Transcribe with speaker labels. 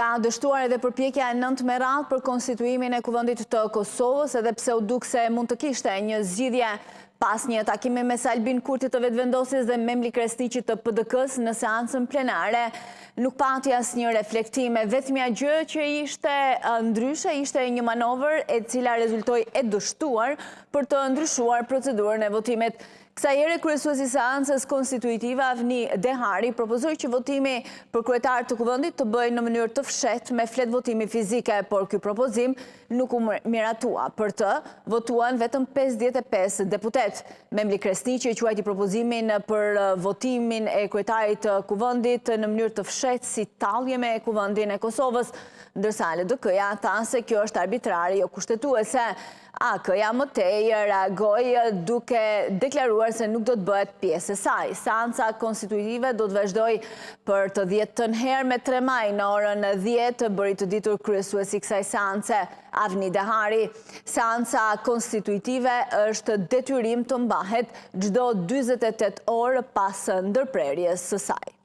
Speaker 1: Ka dështuar edhe përpjekja e nëntë me radhë për konstituimin e Kuvendit të Kosovës, edhe pse u duk se mund të kishte një zgjidhje pas një takimi mes Albin Kurtit të Vetëvendosjes dhe Memli Krasniqit të PDK-së në seancën plenare. Nuk pati asnjë reflektim. E vetmja gjë që ishte ndryshe ishte një manovër e cila rezultoi e dështuar për të ndryshuar procedurën e votimit. Kësaj here kryesuesi i seancës konstituitive Avni Dehari propozoi që votimi për kryetar të Kuvendit të bëhej në mënyrë të fshehtë me fletëvotimi fizike, por ky propozim nuk u miratua. Për të votuan vetëm 55 deputetë. Memli Krasniqi e quajti propozimin për votimin e kryetarit të Kuvendit në mënyrë të fshehtë si tallje me Kuvendin e Kosovës, ndërsa LDK-ja tha se kjo është arbitrare, jo kushtetuese. AAK-ja më tej reagoi duke deklaruar se nuk do të bëhet pjesë e saj. Seanca konstituitive do të vazhdojë për të dhjetën herë me 3 maj në orën 10, bëri të ditur kryesuesi i kësaj seance, Avni Dehari. Seanca konstituitive është detyrim të mbahet çdo 48 orë pas ndërprerjes së saj.